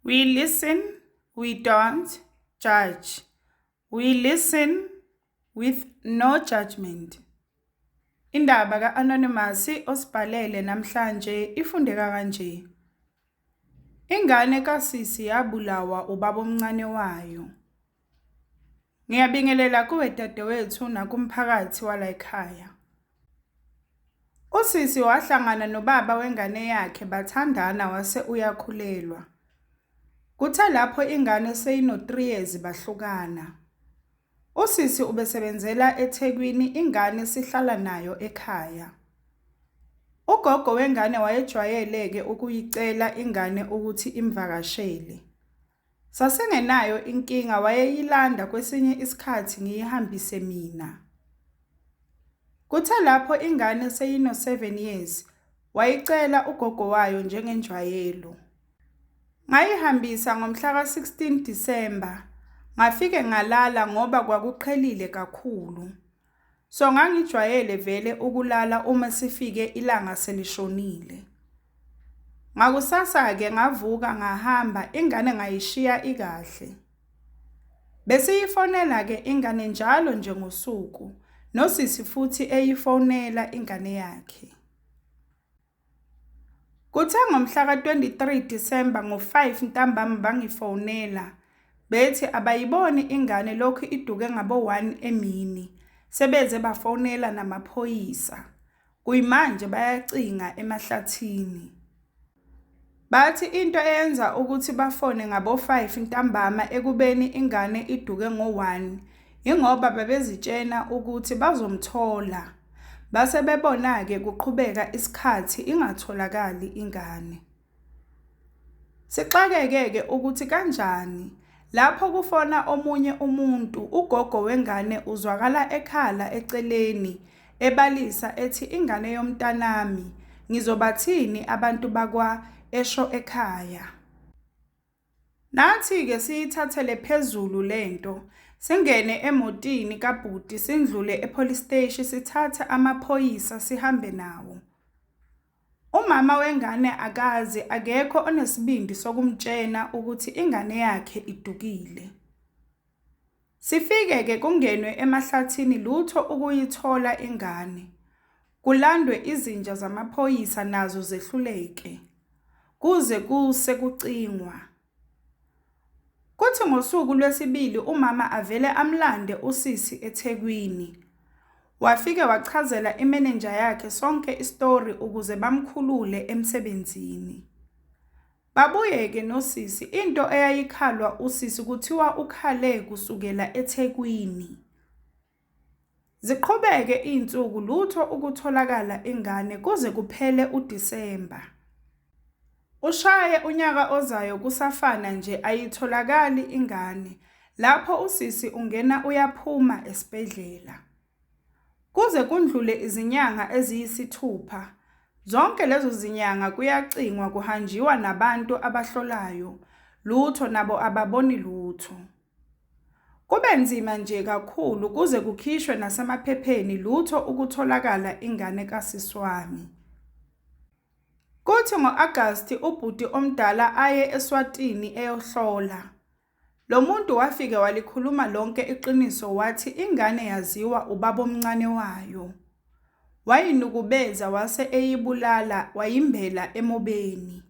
We listen, we don't judge. We listen with no judgment. Indaba ka-Anonymous osibhalele namhlanje ifundeka kanje. Ingane kasisi yabulawa ubabomncane wayo. Ngiyabingelela kuwe dadewethu nakumphakathi walayikhaya. Usisi wahlangana nobaba wengane yakhe bathandana wase uyakhulelwa. Kuthe lapho ingane seyino-3 years bahlukana. Usisi ubesebenzela eThekwini ingane sihlala nayo ekhaya. Ugogo wengane wayejwayele-ke ukuyicela ingane ukuthi imvakashele. Sasingenayo inkinga wayeyilanda kwesinye isikhathi ngiyihambise mina. Kuthe lapho ingane seyino-7 years wayicela ugogo wayo njengenjwayelo. Ngayihambisa ngomhla ka-16 Disemba, ngafike ngalala ngoba kwakuqhelile kakhulu. So ngangijwayele vele ukulala uma sifike ilanga selishonile. Ngakusasa-ke ngavuka ngahamba ingane ngayishiya ikahle. Besiyifonela-ke ingane njalo nje ngosuku, nosisi futhi eyifonela ingane yakhe. Kuthe ngomhla ka-23 Disemba ngo-5 ntambama bangifonela bethi abayiboni ingane lokhu iduke ngabo-1 emini, sebeze bafonela namaphoyisa. Kuyimanje bayacinga emahlathini. Bathi into eyenza ukuthi bafone ngabo-5 ntambama ekubeni ingane iduke ngo-1 ingoba babezitshena ukuthi bazomthola. Base bebona-ke kuqhubeka isikhathi ingatholakali ingane. Sixakeke-ke ukuthi kanjani lapho kufona omunye umuntu ugogo wengane uzwakala ekhala eceleni ebalisa ethi ingane yomntanami ngizobathini abantu bakwa esho ekhaya. Nathi-ke siyithathele phezulu lento, singene emotini kabhuti sindlule epolice steshi sithathe amaphoyisa sihambe nawo. Umama wengane akazi akekho onesibindi sokumtshena ukuthi ingane yakhe idukile. Sifike-ke kungenwe emahlathini lutho ukuyithola ingane. Kulandwe izinja zamaphoyisa nazo zehluleke. Kuze kuse kucingwa. Kuthi ngosuku lwesibili umama avele amlande usisi eThekwini. Wafike wachazela imenenja yakhe sonke isitori ukuze bamkhulule emsebenzini. Babuye-ke nosisi into eyayikhalwa usisi kuthiwa ukhale kusukela eThekwini. Ziqhubeke iy'nsuku lutho ukutholakala ingane kuze kuphele uDisemba. Ushaye unyaka ozayo kusafana nje ayitholakali ingane. Lapho usisi ungena uyaphuma esibhedlela. Kuze kundlule izinyanga eziyisithupha. Zonke lezo zinyanga kuyacingwa kuhanjiwa nabantu abahlolayo. Lutho nabo ababoni lutho. Kube nzima nje kakhulu kuze kukhishwe nasemaphepheni lutho ukutholakala ingane kasisi wami. Kuthi ngo-Agasti ubhuti omdala aye eSwatini eyohlola. Lo muntu wafike walikhuluma lonke iqiniso wathi ingane yaziwa ubabomncane wayo. Wayinukubeza wase eyibulala wayimbela emobeni.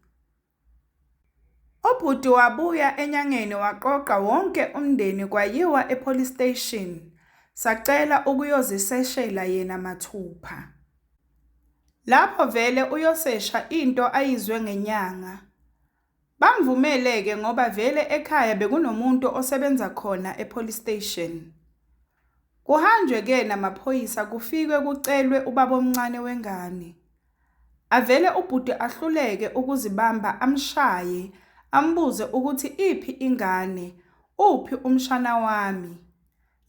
Ubhuti wabuya enyangeni waqoqa wonke umndeni kwayiwa epolice station. Sacela ukuyoziseshela yena mathupha. Lapho vele uyosesha into ayizwe ngenyanga. Bamvumele-ke ngoba vele ekhaya bekunomuntu osebenza khona epolice station. Kuhanjwe-ke namaphoyisa kufikwe kucelwe ubabomncane wengane. Avele ubhuti ahluleke ukuzibamba amshaye ambuze ukuthi iphi ingane, uphi umshana wami.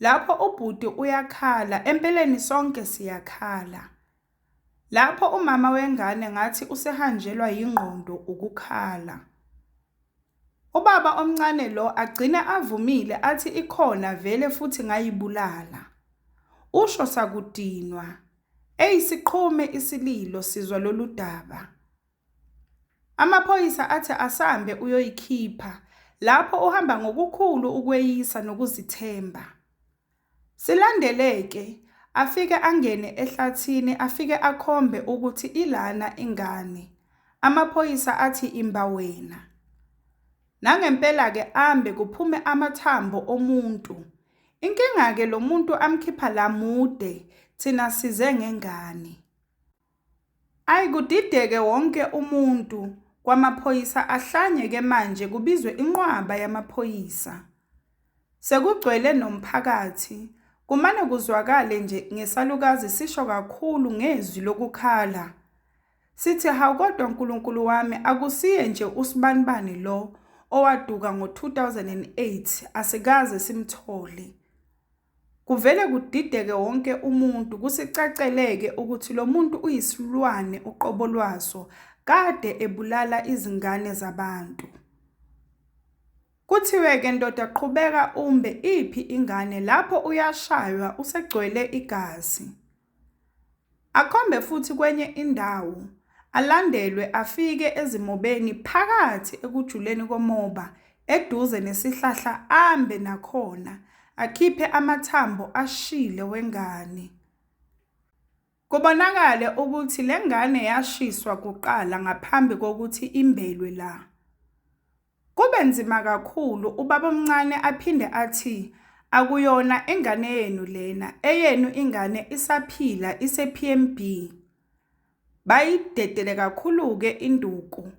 Lapho ubhuti uyakhala, empeleni sonke siyakhala. Lapho umama wengane ngathi usehanjelwa yingqondo ukukhala. Ubaba omncane lo agcine avumile athi ikhona vele futhi ngayibulala. Usho sakudinwa. Eyisiqhume isililo sizwa lolu daba. Amaphoyisa athi asambe uyoyikhipha, lapho uhamba ngokukhulu ukweyisa nokuzithemba. Silandele-ke, afike angene ehlathini afike akhombe ukuthi ilana ingane, amaphoyisa athi imba wena. Nangempela-ke ambe kuphume amathambo omuntu, inkinga-ke lo muntu amkhipha la mude, thina size ngengane. Ayi kudideke wonke umuntu, kwamaphoyisa ahlanye-ke manje kubizwe inqwaba yamaphoyisa. Sekugcwele nomphakathi, kumane kuzwakale nje ngesalukazi sisho kakhulu ngezwi lokukhala. Sithi hawu kodwa Nkulunkulu wami akusiye nje usibanibani lo owaduka ngo-2008 asikaze simthole. Kuvele kudideke wonke umuntu kusicacele-ke ukuthi lo muntu uyisilwane uqobo lwaso kade ebulala izingane zabantu. Kuthiwe-ke ndoda qhubeka umbe iphi ingane lapho uyashaywa usegcwele igazi. Akhombe futhi kwenye indawo, alandelwe afike ezimobeni phakathi ekujuleni komoba eduze nesihlahla ambe nakhona akhiphe amathambo ashile wengane. Kubonakale ukuthi le ngane yashiswa kuqala ngaphambi kokuthi imbelwe la. Kube nzima kakhulu ubabomncane aphinde athi akuyona ingane yenu lena, eyenu ingane isaphila ise-PMB. Bayidedele kakhulu-ke induku.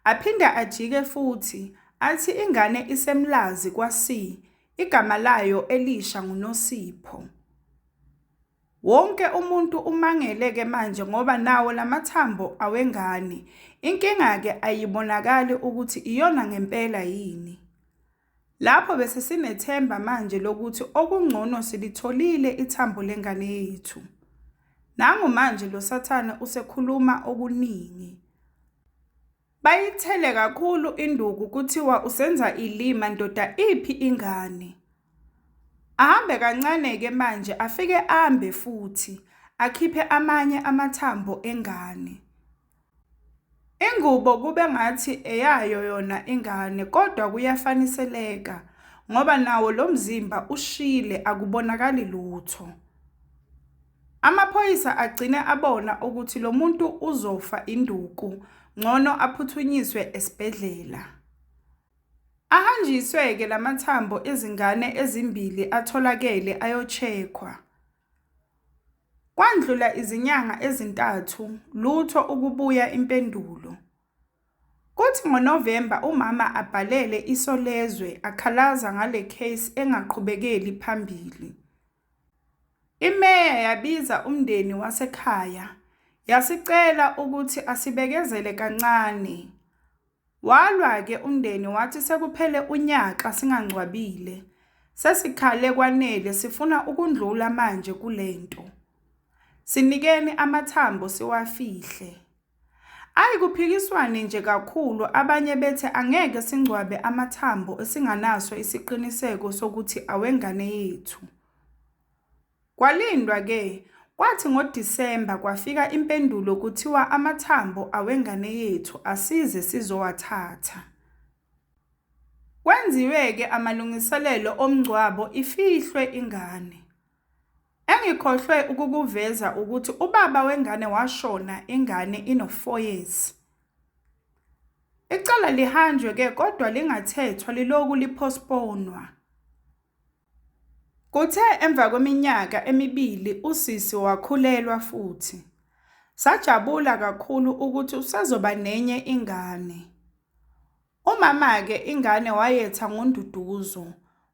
Aphinde ajike futhi athi ingane iseMlazi kwa-C, igama layo elisha nguNosipho. Wonke umuntu umangele-ke manje ngoba nawo lamathambo awengane. Inkinga-ke ayibonakali ukuthi iyona ngempela yini. Lapho bese sinethemba manje lokuthi okungcono silitholile ithambo lengane yethu. Nangu manje lo sathane usekhuluma okuningi. Bayithele kakhulu induku kuthiwa usenza ilima ndoda iphi ingane. Ahambe kancane-ke manje afike ambe futhi, akhiphe amanye amathambo engane. Ingubo kube ngathi eyayo yona ingane kodwa kuyafaniseleka ngoba nawo lo mzimba ushile akubonakali lutho. Amaphoyisa agcine abona ukuthi lo muntu uzofa induku, ngcono aphuthunyiswe esibhedlela. Ahanjiswe-ke la mathambo ezingane ezimbili atholakele ayo-check-wa. Kwandlula izinyanga ezintathu, lutho ukubuya impendulo. Kuthi ngoNovemba umama abhalele Isolezwe akhalaza ngale case engaqhubekeli phambili. Imeya yabiza umndeni wasekhaya, yasicela ukuthi asibekezele kancane. Walwa-ke umndeni wathi sekuphele unyaka singangcwabile, sesikhale kwanele sifuna ukundlula manje kule nto. Sinikeni amathambo siwafihle. Ayi kuphikiswane nje kakhulu abanye bethi angeke singcwabe amathambo esinganaso isiqiniseko sokuthi awengane yethu. Kwalindwa ke, kwathi ngoDisemba kwafika impendulo kuthiwa amathambo awengane yethu asize sizowathatha. Kwenziwe-ke amalungiselelo omngcwabo ifihlwe ingane. Engikhohlwe ukukuveza ukuthi ubaba wengane washona ingane ino-4 years. Icala lihanjwe ke kodwa lingathethwa liloku liphostponwa. Kuthe emva kweminyaka emibili usisi wakhulelwa futhi. Sajabula kakhulu ukuthi usezoba nenye ingane. Umama-ke ingane wayetha ngoNduduzo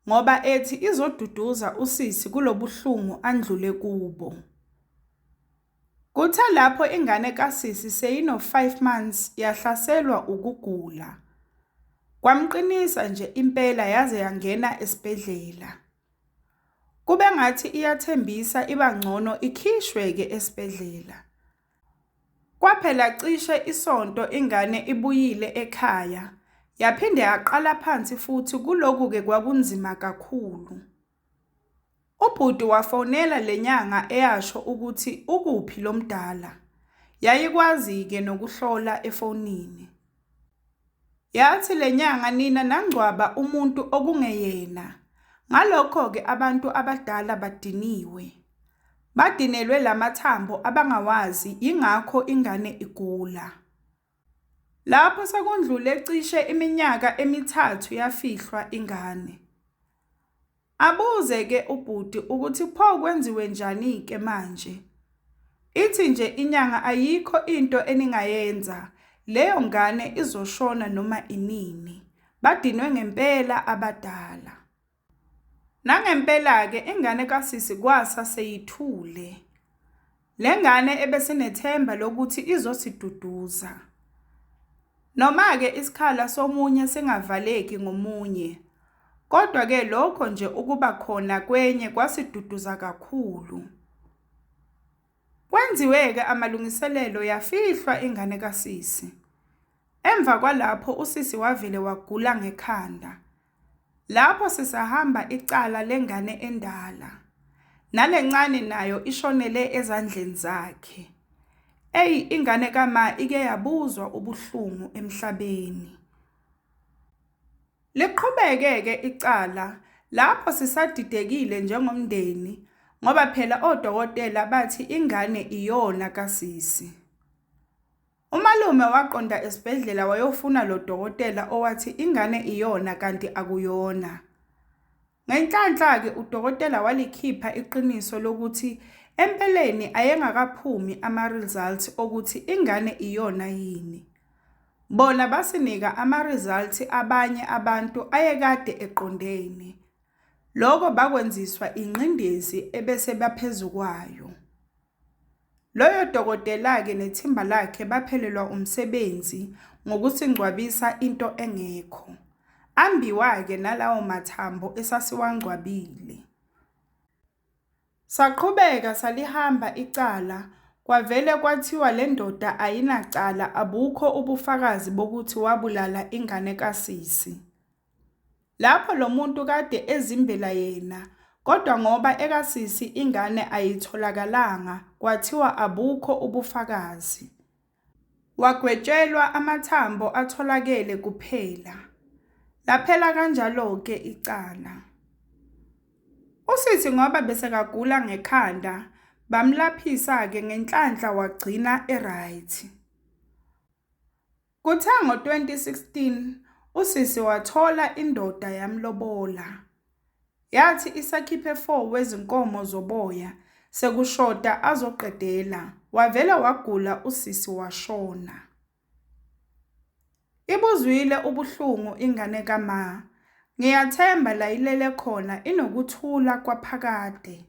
ngoba ethi izoduduza usisi kulobuhlungu andlule kubo. Kuthe lapho ingane kasisi seyino-5 months yahlaselwa ukugula. Kwamqinisa nje impela yaze yangena esibhedlela. Kube ngathi iyathembisa iba ngcono ikhishwe-ke esibhedlela. Kwaphela cishe isonto ingane ibuyile ekhaya, yaphinde yaqala phansi futhi kulokhu-ke kwakunzima kakhulu. Ubhuti wafonela le nyanga eyasho ukuthi ukuphi lo mdala. Yayikwazi-ke nokuhlola efonini. Yathi le nyanga nina nangcwaba umuntu okungeyena, ngalokho-ke abantu abadala badiniwe. Badinelwe la mathambo abangawazi yingakho ingane igula. Lapho sekudlule cishe iminyaka emithathu yafihlwa ingane. Abuze-ke ubhuti ukuthi pho kwenziwenjani-ke manje? Ithi nje inyanga ayikho into eningayenza, leyo ngane izoshona noma inini. Badinwe ngempela abadala. Nangempela-ke ingane kasisi kwasa seyithule. Le ngane ebesinethemba lokuthi izosiduduza. Noma-ke isikhala somunye singavaleki ngomunye, kodwa-ke lokho nje ukuba khona kwenye kwasiduduza kakhulu. Kwenziwe-ke amalungiselelo yafihlwa ingane kasisi. Emva kwalapho usisi wavele wagula ngekhanda. Lapho sisahamba icala lengane endala. Nalencane nayo ishonele ezandleni zakhe. Eyi ingane kama ike yabuzwa ubuhlungu emhlabeni. Liqhubeke-ke icala lapho sisadidekile njengomndeni ngoba phela odokotela bathi ingane iyona kasisi. Umalume waqonda esibhedlela wayofuna lo dokotela owathi ingane iyona kanti akuyona. Ngenhlanhla-ke udokotela walikhipha iqiniso lokuthi empeleni ayengakaphumi ama-results okuthi ingane iyona yini. Bona basinika ama-results abanye abantu ayekade eqondene. Lokho bakwenziswa ingqindezi ebese baphezu kwayo. Loyo dokotela-ke nethimba lakhe baphelelwa umsebenzi ngokusingcwabisa into engekho. Ambiwa-ke nalawo mathambo esasiwangcwabile. Saqhubeka salihamba icala kwavele kwathiwa le ndoda ayinacala abukho ubufakazi bokuthi wabulala ingane kasisi. Lapho lo muntu kade ezimbela yena kodwa ngoba ekasisi ingane ayitholakalanga kwathiwa abukho ubufakazi. Wagwetshelwa amathambo atholakele kuphela. Laphela kanjalo-ke icala. Usisi ngoba besekagula ngekhanda bamlaphisa-ke ngenhlanhla wagcina e-right. Kuthe ngo-2016 usisi wathola indoda yamlobola. Yathi isakhiphe 4 wezinkomo zoboya sekushoda azoqedela wavele wagula usisi washona. Ibuzwile ubuhlungu ingane kama, ngiyathemba la ilele khona inokuthula kwaphakade.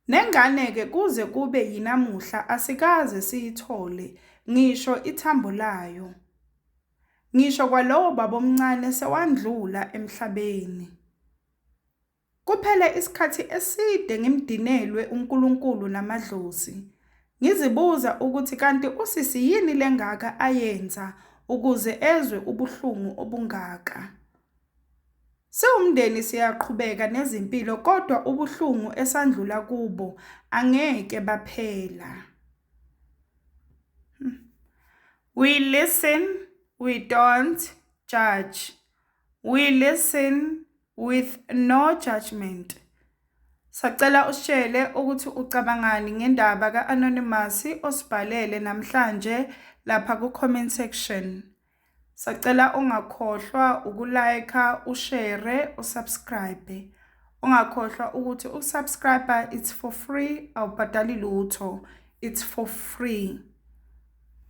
Nengane-ke kuze kube yinamuhla asikaze siyithole ngisho ithambo layo. Ngisho kwalowo babomncane sewandlula emhlabeni. Kuphele isikhathi eside ngimdinelwe uNkulunkulu namadlozi. Ngizibuza ukuthi kanti usisi yini lengaka ayenza ukuze ezwe ubuhlungu obungaka. Siwumndeni siyaqhubeka nezimpilo kodwa ubuhlungu esandlula kubo angeke baphela. We listen, we don't judge. We listen with no judgment. Sacela usitshele ukuthi ucabangani ngendaba ka-Anonymous osibhalele namhlanje lapha ku-comment section. Sacela ungakhohlwa uku-like, ushare, usubscribe. Ungakhohlwa ukuthi ukusubscribe it's for free, awubhadali lutho. It's for free.